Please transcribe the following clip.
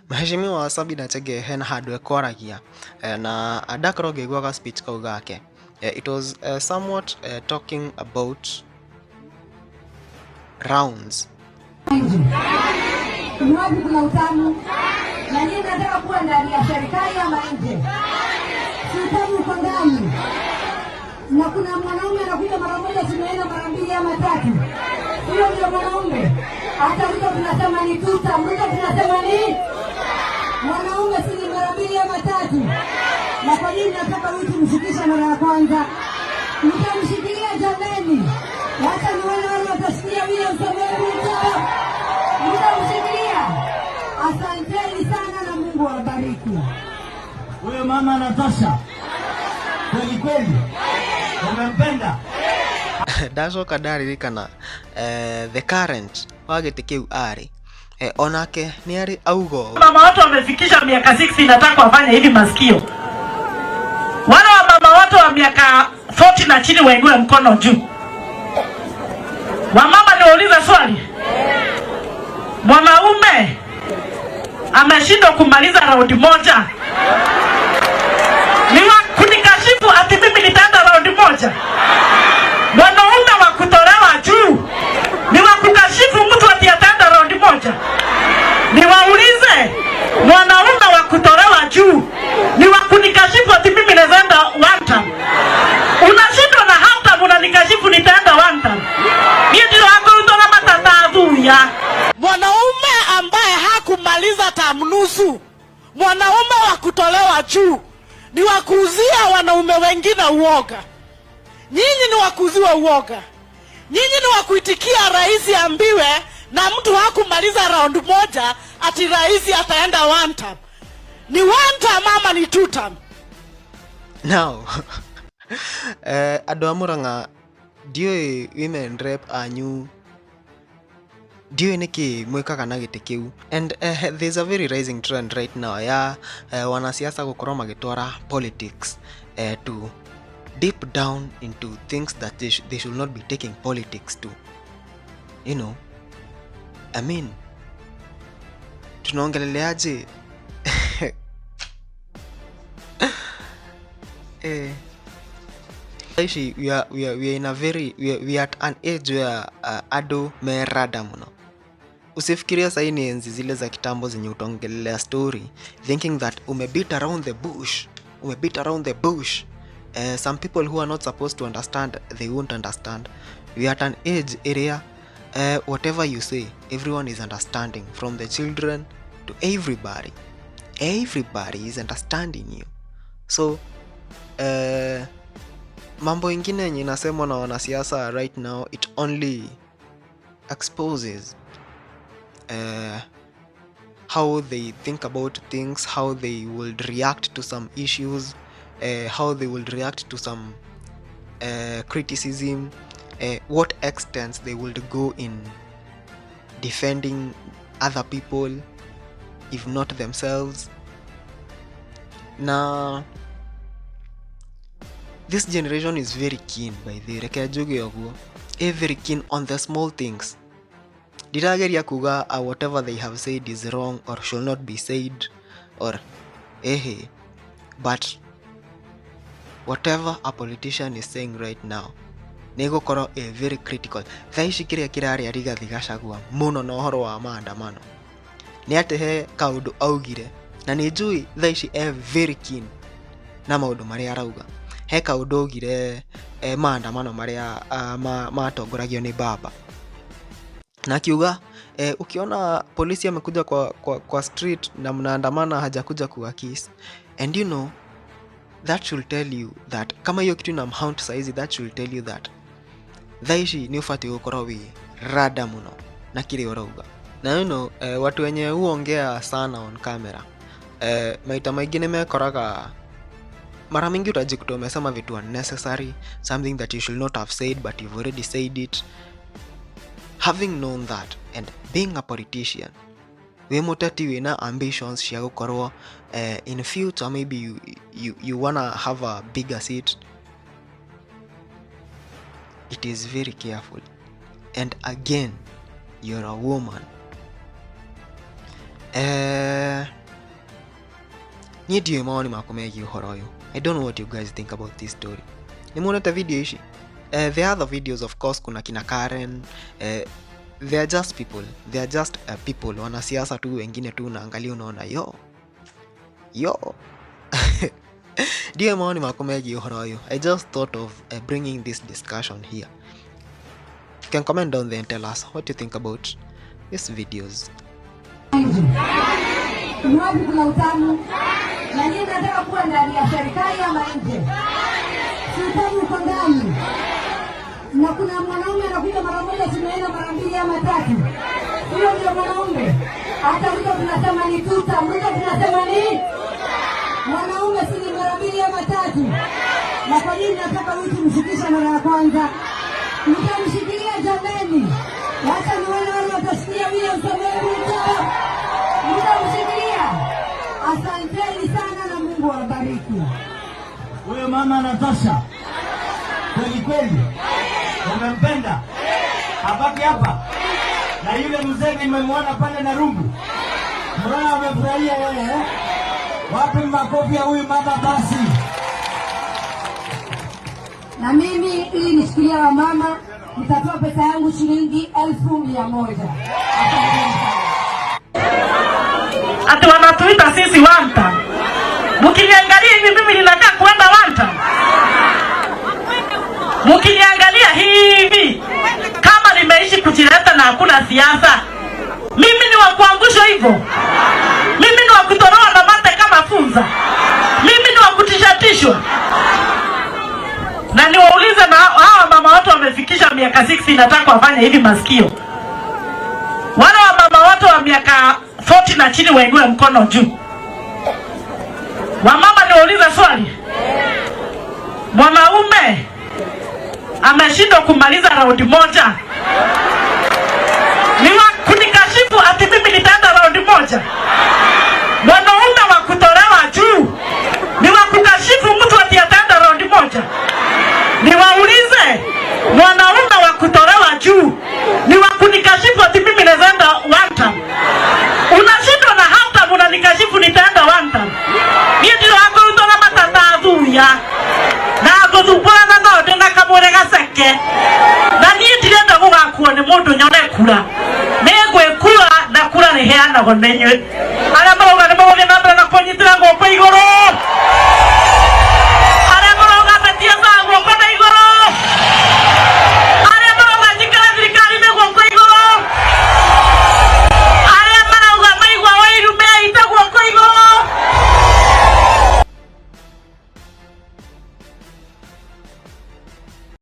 Mheshimiwa Sabina Chege hena handũ ekwaragia na ndakorwo ngĩigua ga speech kau gake. It was somewhat talking about rounds. Ni wapi kuna utamu? Na nyinyi mnataka kuwa ndani ya serikali ama nje? Si utamu uko ndani. Na kuna mwanaume anakuja mara moja, tunaenda mara mbili ama tatu. Huyo ndio mwanaume. Hata Ruto tunasema ni tuta, Ruto tunasema ni mwanaume, si ni mara mbili ama tatu. Na kwa nini nataka huyu tumshikishe mara ya kwanza? Mtamshikilia jameni. Wacha nione wale watashikilia William Samoei Ruto. Mtamshikilia. Asanteni sana na Mungu awabariki. Huyo mama anatosha kweli kweli, umempenda. Ndacoka ndaririkana the current wa gĩtĩ kĩu arĩ onake nĩ arĩ auga ũũ. Mama watu wamefikisha miaka 60 nataka wafanye hivi masikio. Wale wa mama watu wa miaka 40 na chini wainue mkono juu. Wamama niwaulize swali. Mwanaume ameshindwa kumaliza raundi moja. Ni wa kunikashifu ati mimi nitaenda raundi moja. Mwanaume wa kutolewa juu ni wa kukashifu mtu ati ataenda raundi moja. Niwaulize, mwanaume wa kutolewa juu ni wa kunikashifu ati mimi naenda one time. Unashindwa na half time unanikashifu nitaenda one time. Mimi ndio hapo na matata ya. Mwanaume ambaye hakumaliza term nusu, mwanaume wa kutolewa juu ni wa kuuzia wanaume wengine uoga. Nyinyi ni wa kuuziwa uoga. Nyinyi ni wa kuitikia rais ambiwe na mtu hakumaliza round moja ati rais ataenda one term. Ni one term ama ni two term? Now, andũ a Murang'a ndiũĩ women rep anyu ndiũĩ nĩkĩ mwĩkaga na gĩtĩ kĩu, and there's a very rising trend right now ya wanasiasa gũkorwo magĩtwara politics to deep down into things that they should not be taking politics to. You know, I mean, tunaongeleleaje? Aishi, we are in a very we are at an age where andũ me rada mũno. Usifikiria sahi ni enzi zile za kitambo zenye utaongelelea story thinking that umebeat around the bush, umebeat around the bush. Some people who are not supposed to understand, they won't understand. We are at an age area, whatever you say, everyone is understanding, from the children to everybody. Everybody is understanding you. So mambo ingine yenye inasemwa na wanasiasa right now, it only exposes how they think about things, how they would react to some issues, how they would react to some criticism, what extent they would go in defending other people if not themselves. Na this generation is very keen, by the reke njuge ũguo, very keen on the small things. Ndirageria kuga whatever they have said is wrong or should not be said or ehe, but whatever a politician is saying right now nĩgũkorwo ĩ very critical. Thaa ici kĩrĩa kĩrarĩa Rigathi Gachagua mũno na ũhoro wa maandamano nĩ atĩ he kaũndũ augire, na nĩ njũĩ thaa ici e very keen na maũndũ marĩa arauga. He kaũndũ augire maandamano marĩa matongoragio nĩ baba, na akiuga ukiona polisi amekuja kwa street na mnaandamana hajakuja kuwakis, and you know that should tell you that kama hiyo kitu inamhaunt saizi, that should tell you that thaa ici nĩ ũbatiĩ gũkorwo wĩ rada mũno na kĩrĩa ũrauga. Na you know, watu wenye huongea sana on camera maita maingĩ nĩ mekoraga mara mingi utajikuta umesema vitu unnecessary, something that you should not have said but you've already said it. Having known that and being a politician, wĩ mũteti wĩna ambitions cia gũkorwo in future maybe you wanna have a bigger seat, it is very careful. And again, you're a woman. Niĩ ndiũĩ mawoni makwa megiĩ ũhoro ũyũ. I don't know what you guys think about this story. Nĩ muonete video ici? The other videos, of course, kuna kina Karen. They are just people. They are just people. Wanasiasa tu wengine tu unaangalia unaona yo. Yo. Ndiũĩ mawoni makwa megiĩ ũhoro ũyũ. I just thought of bringing this discussion here. You can comment down there and tell us what you think about these videos. Nje. Ni wapi kuna utamu? Na nyinyi mnataka kuwa ndani ya serikali ama nje? Si utamu uko ndani. Na kuna mwanaume anakuja mara moja, tunaenda mara mbili ama tatu. Huyo ndio mwanaume. Hata Ruto tunasema ni tuta, Ruto tunasema ni mwanaume, si ni mara mbili ama tatu? Na kwa nini nataka huyu tumshikishe mara ya kwanza? Mtamshikilia jameni. Wacha nione wale watashikilia William Samoei Ruto. Mtamshikilia. Asanteni sana na Mungu awabariki. Huyo mama anatosha kweli kweli, umempenda, abaki hapa. Na yule mzee nimemwona pale na rungu, mnaona amefurahia yeye eh? Wapi makofi ya huyu mama basi? Na mimi ili nishikilia wamama, nitatoa pesa yangu shilingi 100,000. Asanteni sana. Ati wanatuita sisi wanta. Mkiniangalia hivi mimi ninakaa kuenda wanta. Mkiniangalia hivi kama nimeishi kujileta na hakuna siasa, mimi ni wa kuangushwa hivyo? Mimi ni wa kutolewa na mate kama funza? Mimi ni wa kutishatishwa? Na niwaulize, na hawa mama watu wamefikisha miaka 60, nataka wafanye hivi masikio. Wale wa mama watu wa miaka 40 na chini wainue mkono juu. Wamama, niwaulize swali. Mwanaume ameshindwa kumaliza raundi moja, ni wa kunikashifu ati mimi nitaenda raundi moja? Mwanaume wa kutolewa juu ni wa kukashifu mtu ati ataenda raundi moja? Niwaulize, mwanaume wa kutolewa juu ni wa kunikashifu ati mimi naweza enda one term? Unashindwa na half term, unanikashifu nitaenda one term? Niĩ ndirĩ wa kũrutwo na matata thuya na ngũthumbũrana nao ndĩna kamũre gaceke, na niĩ ndirenda gũgakuo nĩ mũndũ nyone kura. Nĩngwĩkura na kura nĩheanagwo nĩ inyuĩ.